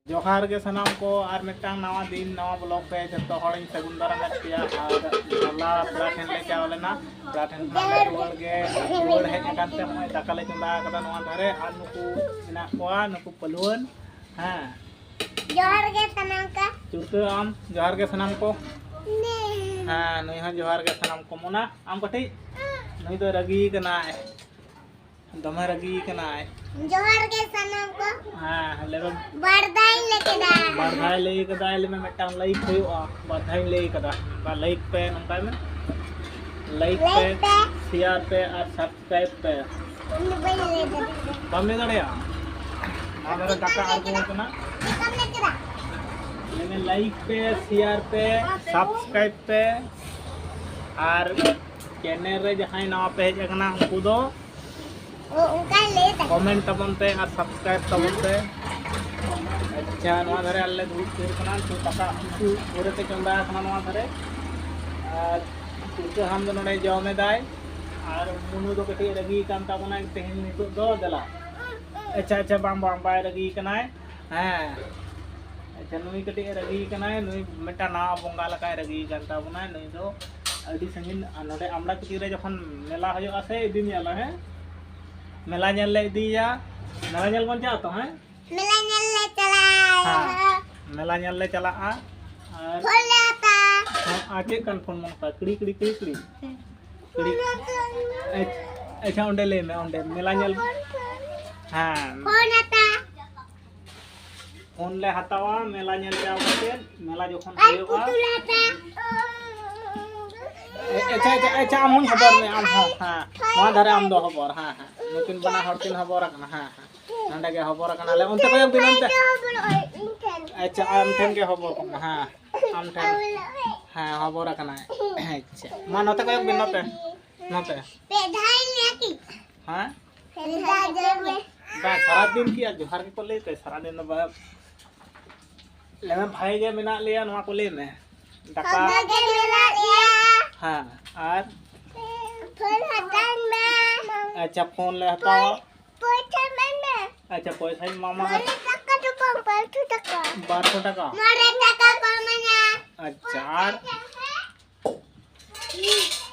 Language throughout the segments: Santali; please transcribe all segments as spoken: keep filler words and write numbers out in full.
ᱡᱚᱦᱟᱨ ᱜᱮ ᱥᱟᱱᱟᱢ ᱠᱚ, ᱟᱨ ᱢᱤᱫᱴᱟᱝ ᱱᱟᱣᱟ ᱫᱤᱱ, ᱱᱟᱣᱟ vlog ᱨᱮ ᱡᱚᱛᱚ ᱦᱚᱲᱤᱧ ᱥᱟᱹᱜᱩᱱ ᱫᱟᱨᱟᱢᱮᱫ ᱯᱮᱭᱟ᱾ ᱟᱨ ᱦᱚᱞᱟ ᱯᱮᱲᱟ ᱴᱷᱮᱱ ᱞᱮ ᱪᱟᱣ ᱞᱮᱱᱟ, ᱯᱮᱲᱟ ᱴᱷᱮᱱ ᱠᱷᱚᱱᱟᱜ ᱞᱮ ᱨᱩᱣᱟᱹᱲ ᱜᱮ, ᱨᱩᱣᱟᱹᱲ ᱦᱮᱡ ᱟᱠᱟᱱ ᱛᱮ ᱱᱚᱜᱼᱚᱭ ᱫᱟᱠᱟ ᱞᱮ ᱪᱚᱸᱫᱟ ᱟᱠᱟᱫᱟ ᱱᱚᱣᱟ ᱫᱷᱟᱨᱮ, ᱟᱨ ᱱᱩᱠᱩ ᱢᱮᱱᱟᱜ ᱠᱚᱣᱟ, ᱱᱩᱠᱩ ᱯᱟᱹᱞᱣᱟᱹᱱ᱾ ᱦᱮᱸ, ᱡᱚᱦᱟᱨ ᱜᱮ ᱥᱟᱱᱟᱢ ᱠᱚ᱾ ᱪᱩᱨᱛᱟᱹ ᱟᱢ, ᱡᱚᱦᱟᱨ ᱜᱮ ᱥᱟᱱᱟᱢ ᱠᱚ᱾ ᱦᱮᱸ, ᱱᱩᱭ ᱦᱚᱸ ᱡᱚᱦᱟᱨ ᱜᱮ ᱥᱟᱱᱟᱢ ᱠᱚ᱾ ᱢᱚᱱᱟ, ᱟᱢ ᱠᱟᱹᱴᱤᱡ, ᱱᱩᱭ ᱫᱚ ᱨᱟᱹᱜᱤ ᱠᱟᱱᱟᱭ᱾ ᱫᱚᱢᱮ ᱨᱟᱹᱜᱤ ᱠᱟᱱᱟᱭ᱾ ᱡᱚᱦᱟᱨ ᱜᱮ ᱥᱟᱱᱟᱢ ᱠᱚ᱾ ᱦᱮᱸ, ᱞᱟᱹᱭ ᱵᱮᱱ᱾ ᱵᱟᱨ ᱫᱷᱟᱣ ᱞᱟᱹᱭ ᱠᱮᱫᱟ᱾ ᱵᱟᱨ ᱫᱷᱟᱣ ᱞᱟᱹᱭ ᱠᱟᱫᱟ, ᱞᱟᱹᱭ ᱢᱮ ᱢᱤᱫᱴᱟᱝ ᱞᱟᱭᱤᱠ ᱦᱩᱭᱩᱜᱼᱟ᱾ ᱵᱟᱨ ᱫᱷᱟᱣ ᱞᱟᱹᱭ ᱠᱟᱫᱟ᱾ ᱵᱟ, ᱞᱟᱭᱤᱠ ᱯᱮ, ᱱᱚᱝᱠᱟᱭ ᱢᱮ᱾ ᱞᱟᱭᱤᱠ ᱯᱮ, ᱞᱟᱭᱤᱠ ᱯᱮ᱾ ᱥᱮᱭᱟᱨ ᱯᱮ ᱟᱨ ᱥᱟᱵᱥᱠᱨᱟᱭᱤᱵ ᱯᱮ᱾ ᱤᱧ ᱫᱚ ᱵᱟᱹᱧ ᱞᱟᱹᱭ ᱫᱟᱲᱮᱭᱟᱜᱼᱟ᱾ ᱵᱟᱢ ᱞᱟᱹᱭ ᱫᱟᱲᱮᱭᱟᱜᱼᱟ? ᱱᱚᱣᱟ ᱫᱷᱟᱨᱮ ᱫᱟᱠᱟ ᱟᱬᱜᱚ ᱟᱠᱟᱱᱟ᱾ ᱪᱮᱫ ᱠᱚᱢ ᱞᱟᱹᱭ ᱠᱮᱫᱟ? ᱞᱟᱹᱭ ᱢᱮ, ᱞᱟᱭᱤᱠ ᱯᱮ, ᱥᱮᱭᱟᱨ ᱯᱮ, ᱥᱟᱵᱥᱠᱨᱟᱭᱤᱵ ᱯᱮ᱾ ᱟᱨ ᱪᱮᱱᱮᱞ ᱨᱮ ᱡᱟᱦᱟᱸᱭ ᱱᱟᱣᱟ ᱯᱮ ᱦᱮᱡ ᱟᱠᱟᱱᱟ, ᱩᱱᱠᱩ ᱫᱚ ᱚ, ᱚᱱᱠᱟᱭ ᱞᱟᱹᱭ ᱫᱟ᱾ ᱠᱚᱢᱮᱱᱴ ᱛᱟᱵᱚᱱ ᱯᱮ ᱟᱨ ᱥᱟᱵᱥᱠᱨᱟᱭᱤᱵ ᱛᱟᱵᱚᱱ ᱯᱮ᱾ ᱟᱪᱪᱷᱟ, ᱱᱚᱣᱟ ᱫᱷᱟᱨᱮ ᱟᱞᱮ ᱞᱮ ᱫᱩᱲᱩᱵ ᱛᱷᱤᱨ ᱠᱟᱱᱟ᱾ ᱱᱤᱛᱚᱜ ᱫᱟᱠᱟ ᱩᱛᱩ ᱯᱚᱨᱮ ᱛᱮ ᱪᱚᱸᱫᱟ ᱟᱠᱟᱱᱟ ᱱᱚᱣᱟ ᱫᱷᱟᱨᱮ᱾ ᱟᱨ ᱯᱩᱴᱠᱟᱹ ᱦᱟᱢ ᱫᱚ ᱱᱚᱰᱮ ᱡᱚᱢ ᱮᱫᱟᱭ᱾ ᱟᱨ ᱢᱩᱱᱩ ᱫᱚ ᱠᱟᱹᱴᱤᱡ ᱨᱟᱹᱜᱤ ᱠᱟᱱ ᱛᱟᱵᱚᱱᱟᱭ ᱛᱮᱦᱮᱧ ᱱᱤᱛᱚᱜ ᱫᱚ᱾ ᱫᱮᱞᱟ᱾ ᱟᱪᱪᱷᱟ, ᱟᱪᱪᱷᱟ, ᱵᱟᱝ, ᱵᱟᱝ, ᱵᱟᱭ ᱨᱟᱹᱜᱤ ᱠᱟᱱᱟᱭ᱾ ᱦᱮᱸ᱾ ᱟᱪᱪᱷᱟ, ᱱᱩᱭ ᱠᱟᱹᱴᱤᱡ ᱮ ᱨᱟᱹᱜᱤ ᱠᱟᱱᱟᱭ᱾ ᱱᱩᱭ ᱢᱤᱫᱴᱟᱝ ᱱᱟᱣᱟ ᱵᱚᱸᱜᱟ ᱞᱮᱠᱟᱭ ᱨᱟᱹᱜᱤ ᱠᱟᱱ ᱛᱟᱵᱚᱱᱟᱭ᱾ ᱱᱩᱭ ᱫᱚ ᱟᱹᱰᱤ ᱥᱟᱺᱜᱤᱧ, ᱟᱨ ᱱᱚᱰᱮ ᱟᱢᱲᱟ ᱠᱩᱴᱤ ᱨᱮ ᱡᱚᱠᱷᱚᱱ ᱢᱮᱞᱟ ᱦᱩᱭᱩᱜᱼᱟ ᱥᱮ, ᱤᱫᱤ ᱢᱮᱭᱟ ᱞᱮ, ᱦᱮᱸ? ᱢᱮᱞᱟ ᱧᱮᱞ ᱞᱮ ᱤᱫᱤᱭᱮᱭᱟ᱾ ᱢᱮᱞᱟ ᱧᱮᱞ ᱵᱚᱱ ᱪᱟᱞᱟᱜᱼᱟ ᱛᱚ, ᱦᱮᱸ? ᱢᱮᱞᱟ ᱧᱮᱞ ᱞᱮ ᱪᱟᱞᱟᱜᱼᱟ᱾ ᱦᱮᱸ, ᱢᱮᱞᱟ ᱧᱮᱞ ᱞᱮ ᱪᱟᱞᱟᱜᱼᱟ᱾ ᱟᱨ ᱯᱷᱳᱱ ᱞᱮ ᱦᱟᱛᱟᱣᱟ᱾ ᱦᱮᱸ, ᱟᱨ ᱪᱮᱫ ᱠᱟᱱ ᱯᱷᱳᱱ ᱵᱚᱱ ᱦᱟᱛᱟᱣᱟ? ᱠᱤᱲᱤ, ᱠᱤᱲᱤ, ᱠᱤᱲᱤ, ᱠᱤᱲᱤ᱾ ᱯᱷᱳᱱ ᱦᱟᱛᱟᱣ ᱢᱮ᱾ ᱟᱪ-, ᱟᱪᱪᱷᱟ, ᱚᱸᱰᱮ ᱞᱟᱹᱭ ᱢᱮ, ᱚᱸᱰᱮ ᱢᱮᱞᱟ ᱧᱮᱞ᱾ Phone, phone. ᱦᱮᱸ᱾ ᱯᱷᱳᱱ ᱦᱟᱛᱟᱣᱟ᱾ ᱯᱷᱳᱱ ᱞᱮ ᱦᱟᱛᱟᱣᱟ ᱢᱮᱞᱟ ᱧᱮᱞ ᱪᱟᱞᱟᱣ ᱠᱟᱛᱮ, ᱢᱮᱞᱟ ᱡᱚᱠᱷᱚᱱ ᱟᱨ ᱦᱩᱭᱩᱜᱼᱟ᱾ ᱯᱩᱛᱩᱞ ᱦᱟᱛᱟᱣᱟ᱾ ᱮ-, ᱟᱪᱪᱷᱟ, ᱟᱪᱪᱷᱟ, ᱟᱪᱪᱷᱟ, ᱟᱢ ᱦᱚᱸᱧ ᱦᱚᱵᱚᱨ ᱢᱮ, ᱟᱢ ᱦᱚᱸ, ᱦᱮᱸ᱾ ᱱᱚᱣᱟ ᱫᱷᱟᱨᱮ ᱟᱢ ᱫᱚ ᱦᱚᱵᱚᱨ, ᱦᱮᱸ, ᱦᱮᱸ᱾ ᱱᱩᱠᱤᱱ ᱵᱟᱱᱟ ᱦᱚᱲ ᱠᱤᱱ ᱦᱚᱵᱚᱨ ᱟᱠᱟᱱᱟ, ᱦᱮᱸ, ᱦᱮᱸ᱾ ᱱᱚᱸᱰᱮ ᱜᱮ ᱦᱚᱵᱚᱨ ᱟᱠᱟᱱᱟ ᱞᱮ᱾ ᱚᱱᱛᱮ ᱠᱚᱭᱚᱜ ᱵᱤᱱ, ᱚᱱᱛᱮ᱾ ᱤᱧ ᱴᱷᱮᱱ᱾ ᱟᱪᱪᱷᱟ, ᱟᱢ ᱴᱷᱮᱱ ᱜᱮ ᱦᱚᱵᱚᱨ ᱠᱟᱱᱟ, ᱦᱮᱸ᱾ ᱟᱢ ᱴᱷᱮᱱ᱾ ᱦᱮᱸ, ᱦᱚᱵᱚᱨ ᱟᱠᱟᱱᱟᱭ᱾ ᱟᱪᱪᱷᱟ᱾ ᱢᱟ, ᱱᱚᱛᱮ ᱠᱚᱭᱚᱜ ᱵᱤᱱ, ᱱᱚᱛᱮ᱾ ᱱᱚᱛᱮ᱾ ᱯᱮ ᱫᱷᱟᱣ ᱤᱧ ᱞᱟᱹᱭᱟ ᱠᱤ? ᱦᱮᱸ? ᱯᱮ ᱫᱷᱟᱣ ᱡᱚᱦᱟᱨ ᱜᱮ᱾ ᱵᱟᱝ, ᱥᱟᱨᱟᱫᱤᱱ ᱠᱤ ᱟᱨ ᱡᱚᱦᱟᱨ ᱜᱮᱠᱚ ᱞᱟᱹᱭ ᱛᱮ? ᱥᱟᱨᱟᱫᱤᱱ ᱫᱚ ᱵᱟᱝ᱾ ᱞᱟᱹᱭ ᱢᱮ, ᱵᱷᱟᱜᱮ ᱜᱮ ᱢᱮᱱᱟᱜ ᱞᱮᱭᱟ, ᱱᱚᱣᱟ ᱠᱚ ᱞᱟᱹᱭ ᱢᱮ᱾ ᱫᱟᱠᱟ᱾ ᱵᱷᱟᱜᱮ ᱜᱮ ᱢᱮᱱᱟᱜ ᱞᱮᱭᱟ᱾ ᱦᱮᱸ, ᱟᱨ? ᱯᱷᱳᱱ ᱦᱟᱛᱟᱣ ᱢᱮ᱾ ᱟᱪᱪᱷᱟ, ᱯᱷᱳᱱ ᱞᱮ ᱦᱟᱛᱟᱣᱟ᱾ ᱯᱚᱭᱥᱟ ᱮᱢᱟᱭ ᱢᱮ᱾ ᱟᱪᱪᱷᱟ, ᱯᱚᱭᱥᱟᱧ ᱮᱢᱟᱢᱟ᱾ ᱢᱟᱱᱮ ᱫᱟᱠᱟ ᱫᱚ ᱵᱟᱝ, ᱯᱟᱞᱛᱩ ᱫᱟᱠᱟ᱾ ᱵᱟᱨᱥᱚ ᱴᱟᱠᱟ᱾ ᱢᱚᱬᱮ ᱴᱟᱠᱟ ᱠᱚ ᱮᱢᱟᱹᱧᱟ᱾ ᱟᱪᱪᱷᱟ, ᱟᱨ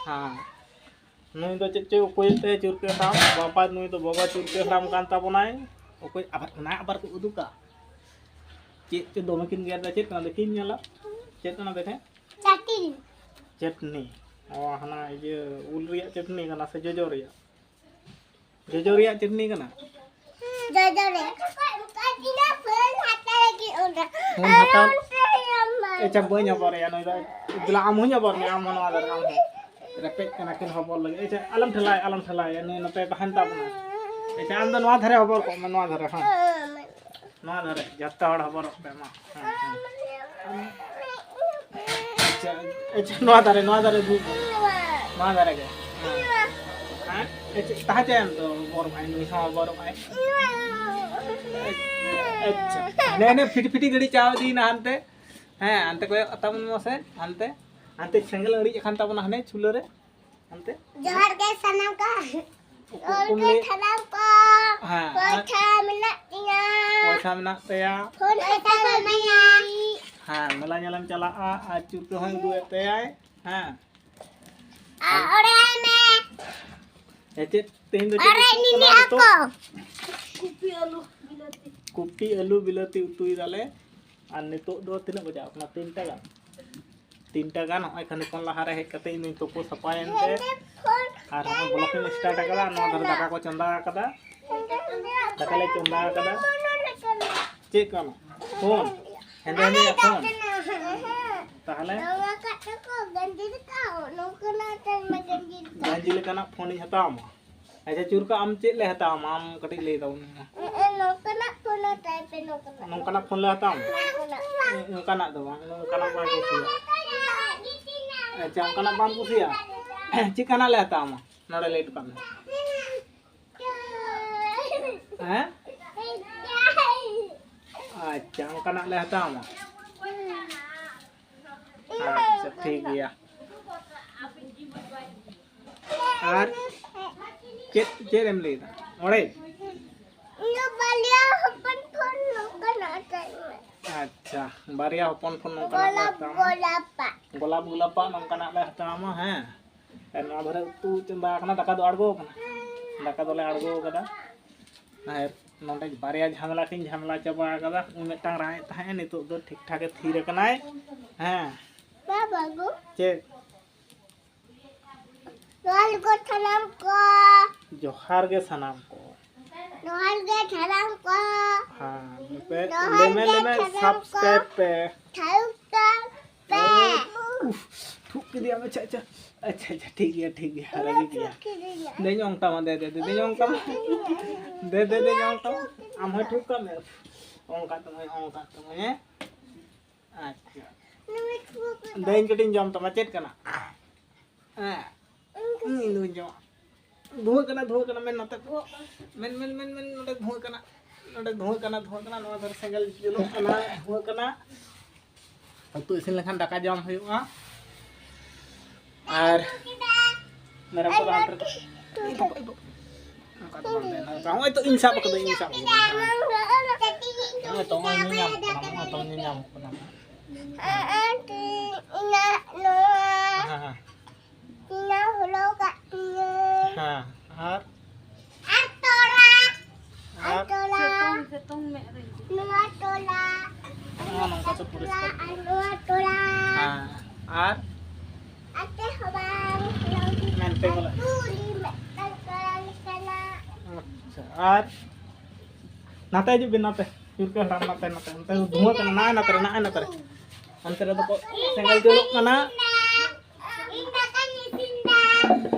ᱦᱮᱸ, ᱱᱩᱭ ᱫᱚ ᱪᱮᱫ ᱪᱚᱭ ᱩᱠᱩᱭᱮᱫ ᱛᱮ ᱪᱩᱨᱠᱟᱹ ᱦᱟᱲᱟᱢ, ᱵᱟᱵᱟ, ᱱᱩᱭ ᱫᱚ ᱵᱟᱵᱟ ᱪᱩᱨᱠᱟᱹ ᱦᱟᱲᱟᱢ ᱠᱟᱱ ᱛᱟᱵᱚᱱᱟᱭ᱾ ᱚᱠᱚᱭ ᱟᱵᱟᱨ ᱚᱱᱟ ᱟᱵᱟᱨ ᱠᱚ ᱩᱫᱩᱜᱟ᱾ ᱪᱮᱫ ᱪᱚ ᱫᱚᱢᱮ ᱠᱤᱱ ᱜᱮᱨ ᱮᱫᱟ, ᱪᱮᱫ ᱠᱟᱱᱟ ᱫᱮᱠᱷᱤᱧ ᱧᱮᱞᱟ᱾ ᱪᱮᱫ ᱠᱟᱱᱟ ᱫᱮᱠᱷᱮ? ᱪᱟᱴᱱᱤ᱾ ᱪᱟᱴᱱᱤ᱾ ᱚ, ᱦᱟᱱᱟ ᱤᱭᱟᱹ ᱩᱞ ᱨᱮᱭᱟᱜ ᱪᱟᱴᱱᱤ ᱠᱟᱱᱟ ᱥᱮ ᱡᱚᱡᱚ ᱨᱮᱭᱟᱜ? ᱡᱚᱡᱚ ᱨᱮᱭᱟᱜ ᱪᱟᱴᱱᱤ ᱠᱟᱱᱟ? ᱡᱚᱡᱚ ᱨᱮᱭᱟᱜ᱾ ᱯᱷᱳᱱ ᱦᱟᱛᱟᱣ᱾ ᱟᱪᱪᱷᱟ, ᱵᱟᱹᱧ ᱦᱚᱵᱚᱨᱮᱭᱟ ᱱᱩᱭ ᱫᱚ᱾ ᱫᱮᱞᱟ, ᱟᱢ ᱦᱚᱸᱧ ᱦᱚᱵᱚᱨ ᱢᱮᱭᱟ, ᱟᱢ ᱦᱚᱸ ᱱᱚᱣᱟ ᱫᱷᱟᱨᱮ, ᱟᱢ ᱦᱚᱸ᱾ ᱨᱮᱯᱮᱡ ᱠᱟᱱᱟ ᱠᱤᱱ ᱦᱚᱵᱚᱨ ᱞᱟᱹᱜᱤᱫ᱾ ᱟᱪᱪᱷᱟ, ᱟᱞᱚᱢ ᱴᱷᱮᱞᱟᱭᱟ, ᱟᱞᱚᱢ ᱴᱷᱮᱞᱟᱭᱟ, ᱱᱩᱭ ᱱᱚᱛᱮ ᱛᱟᱦᱮᱱ ᱛᱟᱵᱚᱱᱟ᱾ ᱟᱪᱪᱷᱟ, ᱟᱢ ᱫᱚ ᱱᱚᱣᱟ ᱫᱷᱟᱨᱮ ᱦᱚᱵᱚᱨ ᱠᱚᱜ ᱢᱮ, ᱱᱚᱣᱟ ᱫᱷᱟᱨᱮ, ᱦᱮᱸ᱾ ᱱᱚᱣᱟ ᱫᱷᱟᱨᱮ, ᱡᱚᱛᱚ ᱦᱚᱲ ᱦᱚᱵᱚᱨᱚᱜ ᱯᱮ, ᱢᱟ᱾ ᱦᱮᱸ, ᱦᱮᱸ᱾ ᱟᱪᱪᱷᱟ, ᱟᱪᱪᱷᱟ, ᱱᱚᱣᱟ ᱫᱷᱟᱨᱮ, ᱱᱚᱣᱟ ᱫᱷᱟᱨᱮ ᱫᱩᱲᱩᱵ ᱢᱮ᱾ ᱱᱚᱣᱟ ᱫᱷᱟᱨᱮ ᱜᱮ᱾ ᱦᱮᱸ? ᱟᱪᱪᱷᱟ, ᱛᱟᱦᱮᱸ ᱪᱟᱭᱮᱱ ᱛᱚ, ᱵᱚᱨᱚᱜ ᱟᱭ, ᱱᱩᱭ ᱦᱚᱸ ᱵᱚᱨᱚᱜ ᱟᱭ᱾ ᱟᱪᱪᱷᱟ, ᱱᱮ, ᱱᱮ, ᱯᱷᱤᱴᱤ, ᱯᱷᱤᱴᱤ ᱜᱟᱹᱰᱤ ᱪᱟᱣ ᱤᱫᱤᱭᱮᱱᱟ ᱦᱟᱱᱛᱮ᱾ ᱦᱮᱸ, ᱦᱟᱱᱛᱮ ᱠᱚᱭᱚᱜ ᱛᱟᱵᱚᱱ ᱢᱟᱥᱮ, ᱦᱟᱱᱛᱮ᱾ ᱦᱟᱱᱛᱮ ᱥᱮᱸᱜᱮᱞ ᱟᱹᱬᱤᱡ ᱟᱠᱟᱱ ᱛᱟᱵᱚᱱᱟ ᱦᱟᱱᱮ ᱪᱩᱞᱦᱟᱹ ᱨᱮ᱾ ᱦᱟᱱᱛᱮ᱾ ᱡᱚᱦᱟᱨ ᱜᱮ ᱥᱟᱱᱟᱢ ᱠᱚ᱾ ᱩᱠᱩᱢ ᱞᱟᱹᱭ ᱥᱟᱱᱟᱢ ᱠᱚ᱾ ᱦᱮᱸ, ᱯᱚᱭᱥᱟ ᱟᱨ ᱢᱮᱱᱟᱜ ᱛᱤᱧᱟ᱾ ᱯᱚᱭᱥᱟ ᱢᱮᱱᱟᱜ ᱛᱟᱭᱟ᱾ ᱯᱷᱳᱱ ᱯᱚᱭᱥᱟ ᱠᱚ ᱮᱢᱟᱹᱧᱟ᱾ ᱦᱮᱸ, ᱢᱮᱞᱟ ᱧᱮᱞᱮᱢ ᱪᱟᱞᱟᱜᱼᱟ ᱟᱨ ᱪᱩᱨᱠᱟᱹ ᱦᱚᱸᱭ ᱩᱫᱩᱜ ᱮᱫ ᱛᱟᱭᱟᱭ᱾ ᱦᱮᱸ᱾ ᱟᱨ ᱚᱲᱟᱜ ᱢᱮ᱾ ᱮ, ᱪᱮᱫ ᱛᱮᱦᱮᱧ ᱫᱚ ᱪᱮᱫ ᱟᱨ ᱩᱛᱩ ᱱᱤᱱᱤ ᱠᱟᱱᱟ ᱱᱤᱛᱚᱜ? ᱟᱠᱚ᱾ ᱠᱚᱯᱤ, ᱟᱹᱞᱩ, ᱵᱤᱞᱟᱹᱛᱤ ᱩᱛᱩᱭ ᱫᱟᱞᱮ᱾ ᱟᱨ ᱱᱤᱛᱚᱜ ᱫᱚ ᱛᱤᱱᱟᱹᱜ ᱵᱟᱡᱟᱣ ᱠᱟᱱᱟ? ᱛᱤᱱᱴᱟ ᱜᱟᱱ᱾ ᱛᱤᱱᱴᱟ ᱜᱟᱱ᱾ ᱱᱚᱜᱼᱚᱭ ᱠᱷᱟᱱᱤ ᱠᱷᱚᱱ ᱞᱟᱦᱟ ᱨᱮ ᱦᱮᱡ ᱠᱟᱛᱮ ᱤᱧ ᱫᱩᱧ ᱛᱩᱯᱩ ᱥᱟᱯᱷᱟᱭᱮᱱ ᱛᱮ, ᱟᱨ ᱦᱚᱸᱜᱼᱚᱭ vlog ᱤᱧ start ᱟᱠᱟᱫᱟ᱾ ᱱᱚᱣᱟ ᱫᱷᱟᱨᱮ ᱫᱟᱠᱟ ᱠᱚ ᱪᱚᱸᱫᱟ ᱟᱠᱟᱫᱟ, ᱫᱟᱠᱟ ᱞᱮ ᱪᱚᱸᱫᱟ ᱟᱠᱟᱫᱟ᱾ ᱪᱮᱫ ᱠᱟᱱᱟ? ᱯᱷᱳᱱ? ᱦᱮᱸᱫᱮ ᱦᱮᱸᱫᱮᱭᱟᱜ ᱯᱷᱳᱱ? ᱛᱟᱦᱚᱞᱮ? ᱜᱟᱸᱡᱤ ᱞᱮᱠᱟᱱᱟᱜ ᱯᱷᱳᱱ ᱤᱧ ᱦᱟᱛᱟᱣ ᱟᱢᱟ᱾ ᱟᱪᱪᱷᱟ, ᱪᱩᱨᱠᱟ, ᱟᱢ ᱪᱮᱫ ᱞᱮ ᱦᱟᱛᱟᱣ ᱟᱢᱟ? ᱟᱢ ᱠᱟᱹᱴᱤᱡ ᱞᱟᱹᱭ ᱛᱟᱵᱚᱱ ᱢᱮ᱾ ᱱᱚᱝᱠᱟᱱᱟᱜ ᱯᱷᱳᱱ ᱦᱟᱛᱟᱣ ᱯᱮ, ᱱᱚᱝᱠᱟᱱᱟᱜ᱾ ᱱᱚᱝᱠᱟᱱᱟᱜ ᱯᱷᱳᱱ ᱞᱮ ᱦᱟᱛᱟᱣ ᱟᱢᱟ? ᱱᱚᱝᱠᱟᱱᱟᱜ᱾ ᱱᱚᱝᱠᱟᱱᱟᱜ ᱫᱚ ᱵᱟᱝ, ᱱᱚᱝᱠᱟᱱᱟᱜ ᱵᱟᱢ ᱠᱩᱥᱤᱭᱟᱜᱼᱟ᱾ ᱟᱪᱪᱷᱟ, ᱚᱱᱠᱟᱱᱟᱜ ᱵᱟᱢ ᱠᱩᱥᱤᱭᱟᱜᱼᱟ? ᱪᱮᱫ ᱠᱟᱱᱟᱜ ᱞᱮ ᱦᱟᱛᱟᱣ ᱟᱢᱟ? ᱱᱚᱰᱮ ᱞᱟᱹᱭ ᱦᱚᱴᱚ ᱠᱟᱜ ᱢᱮ᱾ ᱦᱮᱸ? ᱟᱪᱪᱷᱟ, ᱚᱱᱠᱟᱱᱟᱜ ᱞᱮ ᱦᱟᱛᱟᱣ ᱟᱢᱟ᱾ ᱟᱪᱪᱷᱟ, ᱴᱷᱤᱠ ᱜᱮᱭᱟ᱾ ᱟᱨ ᱪᱮᱫ, ᱪᱮᱫ ᱮᱢ ᱞᱟᱹᱭᱫᱟ? ᱚᱲᱮᱡ? ᱤᱧ ᱫᱚ ᱵᱟᱞᱤᱭᱟ ᱦᱚᱯᱚᱱ ᱯᱷᱳᱱ ᱱᱚᱝᱠᱟᱱᱟᱜ ᱦᱟᱛᱟᱣ ᱢᱮ᱾ ᱟᱪᱪᱷᱟ, ᱵᱟᱨᱭᱟ ᱦᱚᱯᱚᱱ ᱦᱚᱯᱚᱱ ᱱᱚᱝᱠᱟᱱᱟᱜ ᱞᱮ ᱦᱟᱛᱟᱣᱟ᱾ ᱜᱳᱞᱟᱯ ᱜᱳᱞᱟᱯᱟᱜ ᱱᱚᱝᱠᱟᱱᱟᱜ ᱞᱮ ᱦᱟᱛᱟᱣᱟ, ᱦᱮᱸ᱾ ᱟᱨ ᱱᱚᱣᱟ ᱫᱷᱟᱨᱮ ᱩᱛᱩ ᱪᱚᱸᱫᱟ ᱟᱠᱟᱱᱟ, ᱫᱟᱠᱟ ᱫᱚ ᱟᱬᱜᱚ ᱟᱠᱟᱱᱟ, ᱫᱟᱠᱟ ᱫᱚᱞᱮ ᱟᱬᱜᱚ ᱟᱠᱟᱫᱟ᱾ ᱟᱨ ᱱᱚᱰᱮ ᱵᱟᱨᱭᱟ ᱡᱷᱟᱢᱮᱞᱟ ᱠᱤᱱ ᱡᱷᱟᱢᱮᱞᱟ ᱪᱟᱵᱟ ᱟᱠᱟᱫᱟ᱾ ᱩᱱᱤ ᱢᱤᱫᱴᱟᱝ ᱨᱟᱜ ᱮᱫ ᱛᱟᱦᱮᱸᱫ, ᱱᱤᱛᱚᱜ ᱫᱚ ᱴᱷᱤᱠ ᱴᱷᱟᱠ ᱮ ᱛᱷᱤᱨ ᱟᱠᱟᱱᱟᱭ᱾ ᱦᱮᱸ᱾ ᱵᱟᱵᱟ ᱜᱳ᱾ ᱪᱮᱫ? ᱡᱚᱦᱟᱨ ᱜᱮ ᱥᱟᱱᱟᱢ ᱠᱚ᱾ ᱡᱚᱦᱟᱨ ᱜᱮ ᱥᱟᱱᱟᱢ ᱠᱚ᱾ ᱡᱚᱦᱟᱨ ᱜᱮ ᱥᱟᱱᱟᱢ ᱠᱚ᱾ ᱦᱮᱸ, ᱱᱚᱛᱮ ᱡᱚᱦᱟᱨ ᱞᱮᱢᱮ ᱜᱮ ᱞᱮᱢᱮ ᱥᱟᱱᱟᱢ ᱠᱚ᱾ Subscribe ᱯᱮ᱾ Subscribe ᱯᱮ᱾ ᱩᱯᱷ, ᱛᱷᱩᱜ ᱠᱮᱫᱮᱭᱟᱢ᱾ ᱟᱪᱪᱷᱟ, ᱟᱪᱪᱷᱟ᱾ ᱟᱪᱪᱷᱟ, ᱟᱪᱪᱷᱟ, ᱴᱷᱤᱠ ᱜᱮᱭᱟ, ᱴᱷᱤᱠ ᱜᱮᱭᱟ, ᱨᱟᱹᱜᱤ ᱜᱮᱭᱟ᱾ ᱫᱮᱧ ᱚᱝ ᱛᱟᱢᱟ, ᱫᱮ, ᱫᱮ, ᱫᱮ, ᱫᱮᱧ ᱚᱝ ᱛᱟᱢᱟ᱾ ᱫᱮ, ᱫᱮ, ᱫᱮᱧ ᱚᱝ ᱛᱟᱢᱟ᱾ ᱟᱢ ᱦᱚᱸ ᱴᱷᱩᱠ ᱠᱟᱜ ᱢᱮ᱾ ᱚᱝ ᱠᱟᱜ ᱛᱟᱢᱟᱹᱧ, ᱚᱝ ᱠᱟᱜ ᱛᱟᱢᱟᱹᱧ, ᱦᱮᱸ? ᱟᱪᱪᱷᱟ᱾ ᱫᱮᱧ ᱠᱟᱹᱴᱤᱡ ᱤᱧ ᱡᱚᱢ ᱛᱟᱢᱟ, ᱪᱮᱫ ᱠᱟᱱᱟ? ᱦᱮᱸ᱾ ᱤᱧ ᱫᱚᱧ ᱡᱚᱢᱟ᱾ ᱫᱷᱩᱶᱟᱹ ᱠᱟᱱᱟ, ᱫᱷᱩᱶᱟᱹ ᱠᱟᱱᱟ, ᱢᱮᱱ ᱱᱚᱛᱮ᱾ ᱢᱮᱱ, ᱢᱮᱱ, ᱢᱮᱱ, ᱢᱮᱱ, ᱱᱚᱰᱮ ᱫᱷᱩᱶᱟᱹ ᱠᱟᱱᱟ᱾ ᱱᱚᱰᱮ ᱫᱷᱩᱶᱟᱹ ᱠᱟᱱᱟ, ᱫᱷᱩᱶᱟᱹ ᱠᱟᱱᱟ, ᱱᱚᱣᱟ ᱫᱷᱟᱨᱮ ᱥᱮᱸᱜᱮᱞ ᱡᱩᱞᱩᱜ ᱠᱟᱱᱟ, ᱫᱷᱩᱶᱟᱹ ᱠᱟᱱᱟ᱾ ᱩᱛᱩ ᱤᱥᱤᱱ ᱞᱮᱠᱷᱟᱱ ᱫᱟᱠᱟ ᱡᱚᱢ ᱦᱩᱭᱩᱜᱼᱟ᱾ ᱟᱨ ᱢᱮᱨᱚᱢ ᱠᱚᱫᱚ ᱦᱟᱱᱛᱮ ᱨᱮᱠᱚ, ᱤ ᱵᱟᱵᱟ, ᱤ ᱵᱟᱵᱟ᱾ ᱱᱚᱝᱠᱟ ᱫᱚ ᱵᱟᱝ ᱛᱟᱦᱮᱱᱟ᱾ ᱱᱚᱝᱠᱟ, ᱱᱚᱜᱼᱚᱭ ᱛᱚ ᱤᱧ ᱥᱟᱵ ᱠᱟᱹᱫᱟᱹᱧ, ᱤᱧ ᱥᱟᱵ ᱠᱟᱹᱫᱟᱹᱧ᱾ ᱱᱚᱜᱼᱚᱭ ᱛᱚ, ᱱᱚᱜᱼᱚᱭ ᱧᱮᱞ ᱧᱟᱢᱚᱜ ᱠᱟᱱᱟ, ᱱᱚᱜᱼᱚᱭ ᱛᱚ ᱧᱮᱞ ᱧᱟᱢᱚᱜ ᱠᱟᱱᱟ᱾ ᱦᱮᱸ, ᱦᱮᱸ᱾ ᱦᱮᱸ, ᱟᱨ? ᱟᱨ ᱛᱚᱞᱟ᱾ ᱟᱨ? ᱟᱨ ᱛᱚᱞᱟ᱾ ᱥᱤᱛᱩᱝ, ᱥᱤᱛᱩᱝ ᱢᱮᱫ ᱨᱮ᱾ ᱱᱚᱣᱟ ᱛᱚᱞᱟ᱾ ᱱᱚᱣᱟ ᱱᱚᱝᱠᱟ ᱛᱮ ᱯᱚᱨᱤᱥᱠᱟᱨ ᱟᱨ ᱱᱚᱣᱟ ᱛᱚᱞᱟ᱾ ᱦᱮᱸ, ᱟᱨ? ᱟᱨ ᱪᱮᱫ ᱦᱚᱸ ᱵᱟᱝ᱾ ᱢᱮᱱᱛᱮ ᱵᱚᱞᱮ᱾ ᱟᱹᱛᱩ ᱨᱮ ᱢᱤᱫᱴᱟᱝ ᱛᱚᱞᱟ ᱞᱮᱠᱟᱱᱟᱜ᱾ ᱟᱪᱪᱷᱟ, ᱟᱨ? ᱱᱟᱛᱮ ᱦᱤᱡᱩᱜ ᱵᱤᱱ, ᱱᱟᱛᱮ᱾ ᱪᱩᱨᱠᱟᱹ ᱦᱟᱲᱟᱢ, ᱱᱟᱛᱮ, ᱱᱟᱛᱮ᱾ ᱚᱱᱛᱮ ᱫᱚ ᱫᱷᱩᱶᱟᱹ ᱠᱟᱱᱟ, ᱱᱟᱭ ᱱᱟᱛᱮ ᱨᱮ, ᱱᱟᱭ ᱱᱟᱛᱮ ᱨᱮ᱾ ᱚᱱᱛᱮ ᱨᱮ ᱫᱚᱠᱚ ᱥᱮᱸᱜᱮᱞ ᱡᱩᱞᱩᱜ ᱠᱟᱱᱟ᱾ ᱤᱧ ᱫᱟᱠᱟᱧ ᱤᱥᱤᱱ ᱫᱟ᱾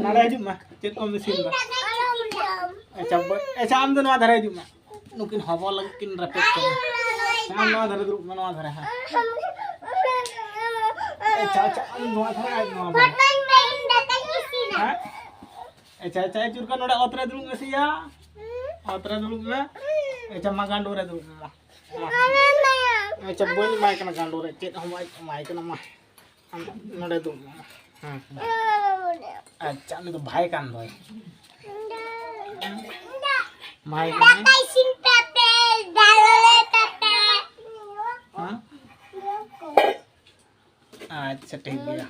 ᱱᱚᱰᱮ ᱦᱤᱡᱩᱜ ᱢᱮ, ᱪᱮᱫ ᱠᱚᱢ ᱤᱥᱤᱱ ᱫᱟ? ᱤᱧ ᱫᱟᱠᱟᱧ ᱤᱥᱤᱱ ᱫᱟ᱾ ᱟᱪᱪᱷᱟ, ᱵᱚ-, ᱟᱪᱪᱷᱟ, ᱟᱢ ᱫᱚ ᱱᱚᱣᱟ ᱫᱷᱟᱨᱮ ᱦᱤᱡᱩᱜ ᱢᱮ᱾ ᱱᱩᱠᱤᱱ ᱦᱚᱵᱚᱨ ᱞᱟᱹᱜᱤᱫ ᱠᱤᱱ ᱨᱮᱯᱮᱡ ᱠᱟᱱᱟ᱾ ᱟᱢ ᱱᱚᱣᱟ ᱫᱷᱟᱨᱮ ᱫᱩᱲᱩᱵ ᱢᱮ, ᱱᱚᱣᱟ ᱫᱷᱟᱨᱮ, ᱦᱮᱸ᱾ ᱟᱪᱪᱷᱟ, ᱟᱪᱪᱷᱟ, ᱟᱢ ᱱᱚᱣᱟ ᱫᱷᱟᱨᱮ, ᱟᱡ ᱱᱚᱣᱟ ᱫᱷᱟᱨᱮ᱾ ᱯᱷᱳᱴᱳᱧ ᱯᱮ, ᱤᱧ ᱫᱟᱠᱟᱧ ᱤᱥᱤᱱᱟ᱾ ᱦᱮᱸ? ᱟᱪᱪᱷᱟ, ᱟᱪᱪᱷᱟ, ᱮ ᱪᱩᱨᱠᱟ, ᱱᱚᱰᱮ ᱚᱛ ᱨᱮ ᱫᱩᱲᱩᱵ ᱢᱮ ᱥᱮᱭᱟ᱾ ᱚᱛ ᱨᱮ ᱫᱩᱲᱩᱵ ᱢᱮ᱾ ᱟᱪᱪᱷᱟ, ᱢᱟ ᱜᱟᱸᱰᱳ ᱨᱮ ᱫᱩᱲᱩᱵ ᱢᱮ, ᱢᱟ᱾ ᱢᱟ᱾ ᱟᱪᱪᱷᱟ, ᱵᱟᱹᱧ ᱮᱢᱟᱭ ᱠᱟᱱᱟ ᱜᱟᱸᱰᱳ ᱨᱮ, ᱪᱮᱫ ᱦᱚᱸ ᱵᱟᱹᱧ ᱮᱢᱟᱭ ᱠᱟᱱᱟ, ᱢᱟ᱾ ᱟᱢ ᱱᱚᱰᱮ ᱫᱩᱲᱩᱵ ᱢᱮ, ᱢᱟ᱾ ᱦᱮᱸ, ᱦᱮᱸ᱾ ᱟᱪᱪᱷᱟ, ᱩᱱᱤ ᱫᱚ ᱵᱷᱟᱭ ᱠᱟᱱ ᱫᱚᱭ᱾ ᱵᱷᱟᱭ ᱠᱟᱱᱟᱭ᱾ ᱫᱟᱠᱟ ᱤᱥᱤᱱ ᱯᱮ, ᱯᱮ, ᱫᱟᱞ ᱞᱮ ᱯᱮ, ᱯᱮ᱾ ᱟᱪᱪᱷᱟ, ᱴᱷᱤᱠ ᱜᱮᱭᱟ᱾